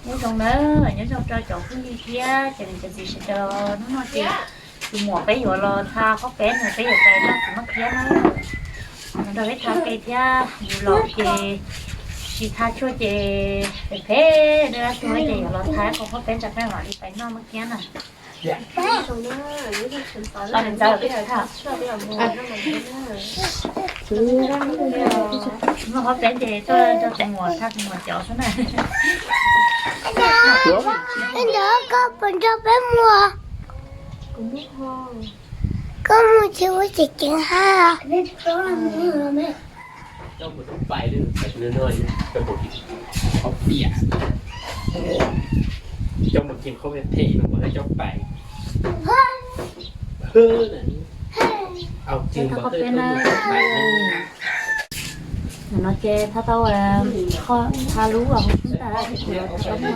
Nyob zoo nawb, nyob zoo rau cov phooj ywg thiab cov niam cov txiv sawv daws. Hnub no ces tus muam peb yuav los tha qhob peb no, peb yuav pais noj txiv maj kiab na. Los nrog peb tha ke thiab, yus los ces tsis tha tshuaj ces phem phem, dab tuag ces yuav los tha ib qho qhob peb ntsa peb mam li pais noj maj kiab na. Noj qhob peb ces tuaj nrog tus muam tha tus muam cov xwb na. Ntawd koj puas nrog peb mus? Koj mus tsis ua tseem ceev hab. Coj mus pais, coj mus kiag qhob phem phem no mus coj pais. Au, tsis qhob peb na. Nim no ces tha tau, tha lub hauv xub ntiag, kuv yuav tha lub no.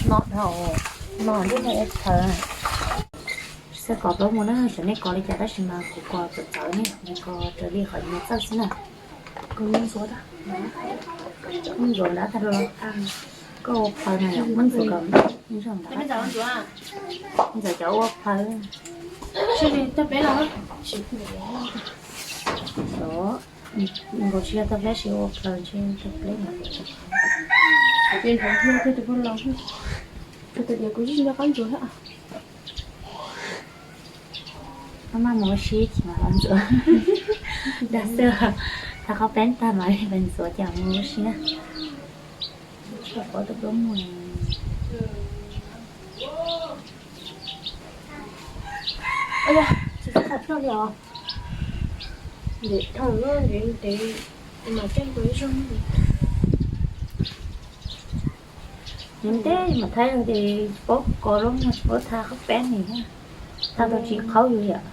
No dhau, no ntuj no ua phaws. Xav kov plaub muag na, xyov nej kov li cas tab sis mas kuv kov txawv txawv ne, nej kov raws li qhov yus txawj xwb na. Koj ntxuav nrad tag los, koj ua phaws na, yog muab ntxuav kom zoo nrad. Ntxuav cov ua phaws. Xyov, nkaus tsis yog tag pleb, tsis ua phaws ntshe tag pleb. Kuv tias ntxuav hlua thiab tus poj laus, kuv tias kuv tsis nco qab ntxuav thiab. Maj maj mus ua si chim mam los ntxuav. Dag xwb, tha qhob peb tag mam li pais ntxuav ces mus ua si na. Tsis pom tus plaub muag. Tsis txhob qhov ploj li os. Ntev dhau no ntev ntev mas coj tus ib zaug. Ntev ntev mas thaij ces tsis paub kov plaub muag, tsis paub tha qhob peb ne. Tha tau tsis qhaub yus yom.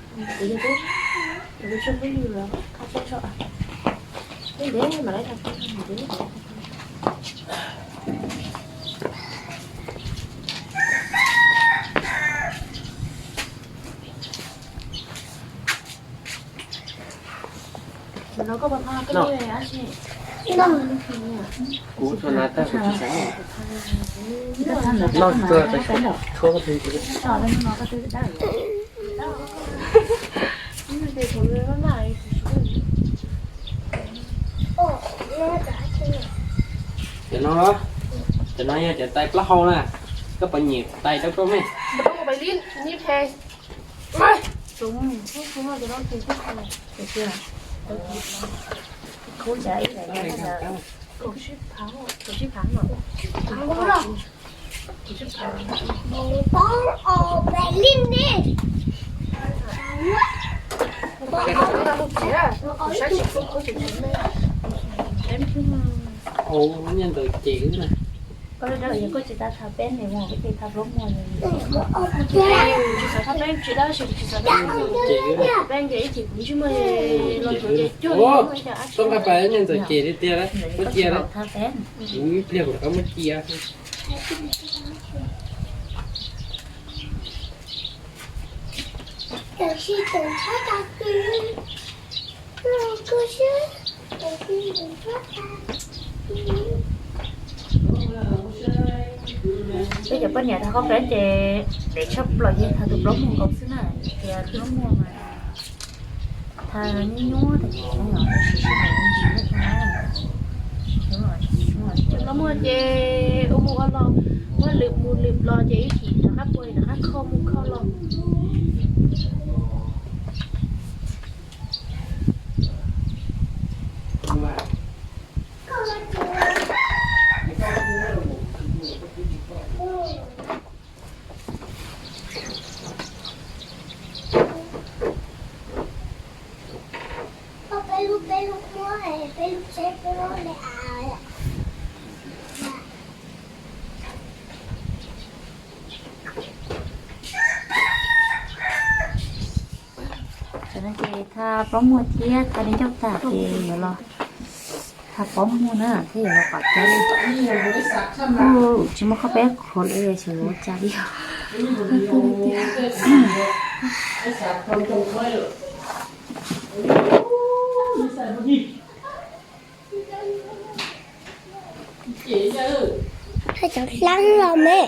Kuv tsuas hnav tag kuv tsis xav. Noj tsuag tshuab koj twb. Cov no, cov no yog cov tais plaub hau na, koj puas nyiam tais rau koj me? Ua nyiaj ntawd ces wb na. Koj lub dawb yog koj tsis tau tha peb ne, koj tsis tha plaub muag. Tsis xav tha peb, tsis tau, tsis xav tha peb, ces ib chim kuv ntsej muag los tsuav ces cuag txoj nqaij pas nyiaj ntawd ces li tiag, muab cia, kuv ib pliag kuv rov qab muab cia. Peb cov poj niam tha qhob peb ces ntev tshaj plaws ces tha tus plaub muag nkaus xwb na, tias plaub muag mas tha nyuaj nyuaj tag kis no yom, tab sis sij hawm me ntsis nej tha na. Cov plaub muag ces ua mus ua los, muab lwm mus lwm los ces ib chim rov qab pua rov qab khoj mus khoj los. Tam no ces tha plaub muag thiab tha li ncauj tag ces yuav los tha plaub muag na thiab yuav los pam cab li. Tsis muaj qhob peb qhuav li xyov yuav ua cas li os. Haj tseem hlab los me.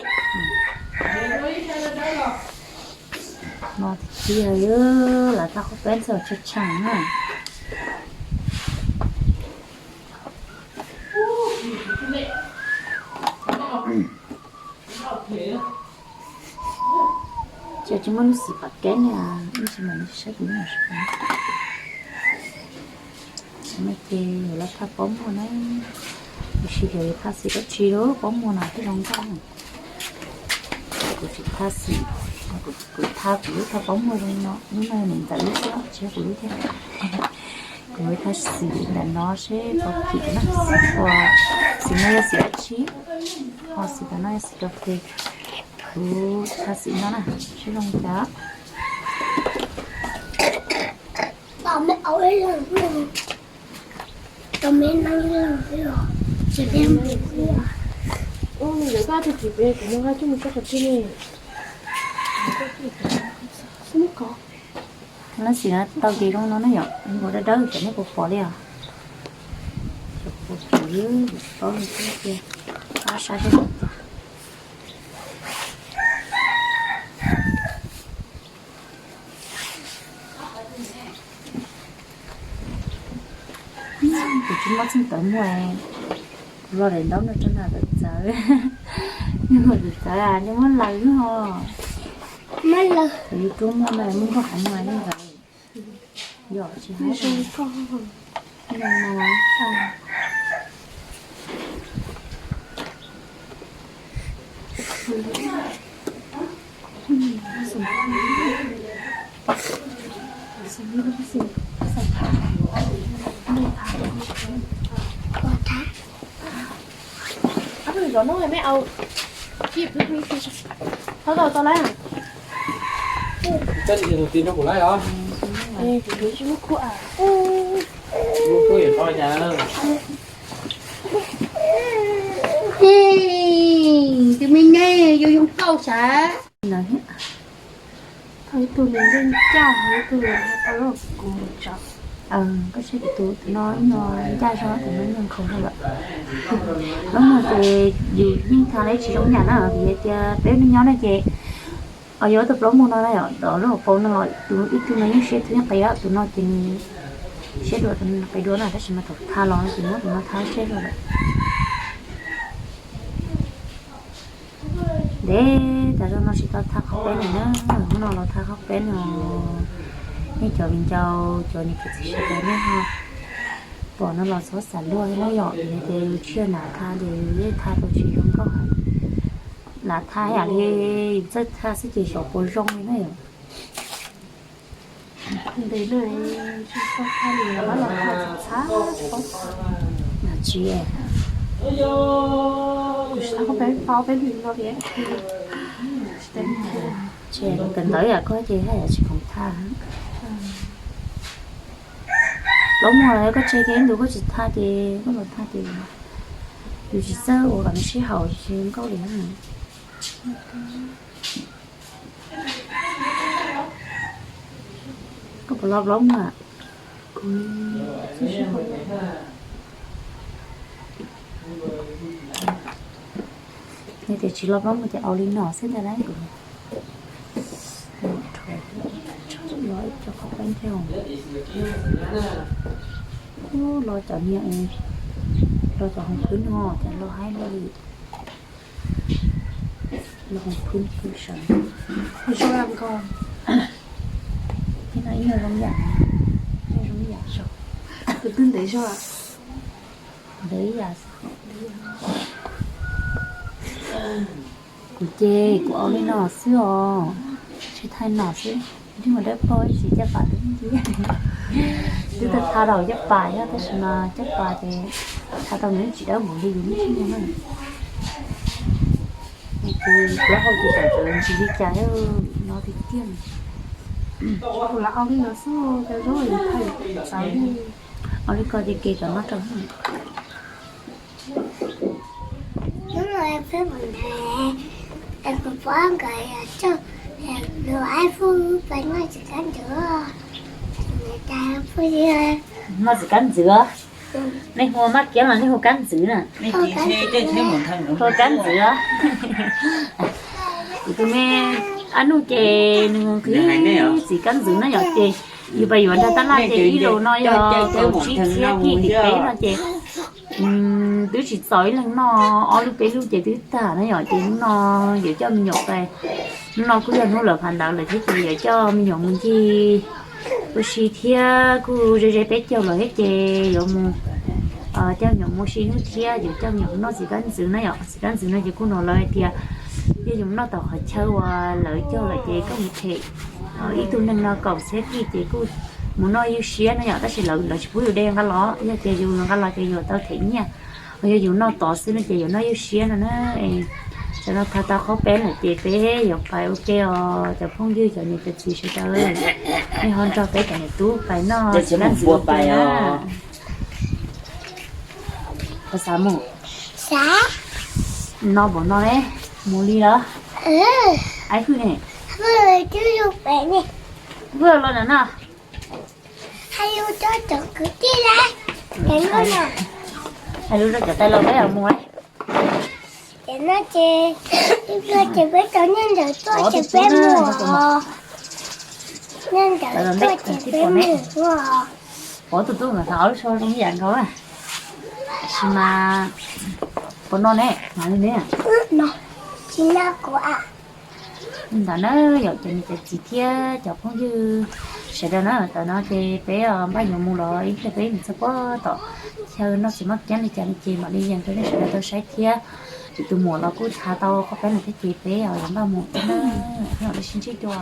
No tiag, lawv thaj qhaub peb ntxawm tshee tshee na. Ces tsis muaj lub xim pam keeb li, ib ntsis mam li saib kuv lub no seb. Ces yog lawv thaj pob muag na, tiam sis yog yus thaj xim dab tsi los pob muag no thiaj zoo nkauj. Kuv tsis thaj xim, kuv thaj kuv lub thaj pob muag zoo no, lub no yog niam ntxawm lub xwb, tsis yog kuv lub thiab. Kuv lub thaj xim ntawm no seb puas phim na, xim no yog xim dab tsi, ho xim ntawm no yog xim kas fes. Kuv thaj xim no na, seb zoo cas. Lub xim no tau ces zoo no na yom, nkaus dawb dawb ces nej puas pom li os. Cov puas pom li, paub li thiab tiag, qab saib seb. Kuv tsis muaj txheej tawv muag, kuv los daim ntaub no rau nram tawv txawv. Nws tawv txawv, nej muab laws ho. Muab laws. Kuv yus rub muag no muab nkauj qhov muag nej ntawd. Yom, tsis hais zoo no. Tus me nyuam yuav zoo nkauj sav. Thaum ib tug nws yeej ncaj, ib tug nws tau los kuv tso. Koj saib tus, tus no ib no ncaj zog, tus no ib no nkhaus zog lawm. Plaub muag ces yus yeej thaj los tsis zoo yam na, vim hais tias peb nyob no ces yuav tus plaub muag no na yom, lub hauv paus no los tus ib tug no yeej siab thwb yeej qis, tus no ces nws siab dua, tus no qis dua na, tab sis mas thaum thaj los no ces muab tus no thaj siab zog lawm. Ntev tas zog no tsis tau thaj qhaub peb no na, hnub no los thaj qhaub peb no. Nej cov viv ncaus, cov niam cov txiv sawv daws nej ho pom no los txhob xav luaj na yom, vim tias yus tsis yog nam thaj ces yus yeej thaj tau tsis zoo nkauj heev. Nam thaj yam li yus txawj thaj xwb ces xyov puas zoo li na yom. Ntev no tsis tau thaj li, los thaj txhab txhab. Tsis, kuv tsis thaj qhaub peb, pab peb hlis no tias. Tsis, kawm ntawv yam koj ces haj yam tsis khoom thaj. Plaub muag koj tseg kiag ib ntus koj tsis thaj ces koj los thaj ces yus tsis txawj ua kom nws sib haum tsis nkauj li na. Koj puas lov plaub muag? Yog tias tsis lov plaub muag ces au li no xwb ntag lauj. Lov ib co qhaub peb ntag. Ub, lov cov niag, lov cov hoov phwb no ces lov haib luaj li. Lov hoov phwb pw sawv. Zoo nkauj. Thiab no ib nyuag zoo yam, ib nyuag zoo yam. Tus twb ntev zog. Ntev ib yam. Kuv ces kuv au li no xwb os, tsis thaij no xwb. Ntsej muag dawb paug ib sim caj pas twb nti. Twb tau tha rau caj pas yog tab sis mas caj pas ces tha tau nws tsis dawb npaum li yus lub ntsej muag na. Ces plaub hau ces xyov txawm ntsis li cas thiab, no tiag tiag. Kuv lam au li no xwb, cov zaub thaij txawv li. Au li ko ces kis cov no rau. Hnub no peb mus nrhiav kuv pab nkawd coj Noj txiv kab ntxwv. Nej hu Maj Kiab los nej hu Kab Ntxwv na? Hu Kab Ntxwv. Kuv tus me ab nuj ces nws nqhis txiv kab ntxwv na yom, ces yus pais yuav nrog tab laj ces ib zaug no yog kaum tsib txhiab kij tim peb no ces twb tsis txaus ib leeg noj, ob lub peb lub ces twb tag na yom. Ces hnub no yuav coj me nyuam pais, hnub no kuj yog hnub lawv phav ntawv lawm thiab ces yuav coj me nyuam mus ncig ua si thiab, kuj ze ze peb caug lawm thiab ces yuav mus coj me nyuam mus ua si hnub thiab yuav coj me nyuam mus noj txiv kab ntxwv na yom. Txiv kab ntxwv no ces kuj hnov lawv hais tias yog yus mus noj tom qhov chaw uas lawv cog lawm ces koj mus them ib tug neeg no kaum txhiab kij ces kuj mus noj ywj siab no yom, tab sis lawv lawv tsis pub yus de nqa los, yog tias yus nqa los ces yus tau them nyiaj, ho yog yus noj tod xwb no ces yuav noj ywj siab no na. Tam no thav tau qhaub peeb lawm ces peb yuav pais ua ke os cov phooj ywg cov niam cov txiv sawv daws, nej ho nrog peb cov niam tub pais noj txiv kab ntxwv ua ke na. Xav mus no npaum no ne, mus li los? Aib hwj ne? Hwj los na no. Hais lus rau cov tais laus peb mus. Ces no ces, ces peb tau nyiaj ntawd tuaj ces peb mus os. Nyiaj ntawd tuaj ces peb mus os. Pov tus tub nkawd thaum ob lub suab zoo ib yam nkaus, tab sis mas puas no ne, mas li ne. Tsis no kuv a. Li ntawd na yom, cov niam cov txiv thiab cov phooj ywg sawv daws na, tam no ces peb npaj yuav mus los ib pliag peb mus txog puag tom chaw noj txiv Maj Kiab li cas no ces mam li yees rau nej sawv daws tau saib thiab. Vim tus muam los kuj thav tau qhaub peeb lawm thiab ces peb yuav npaj mus thiab na, peb mam li sib ntsib dua.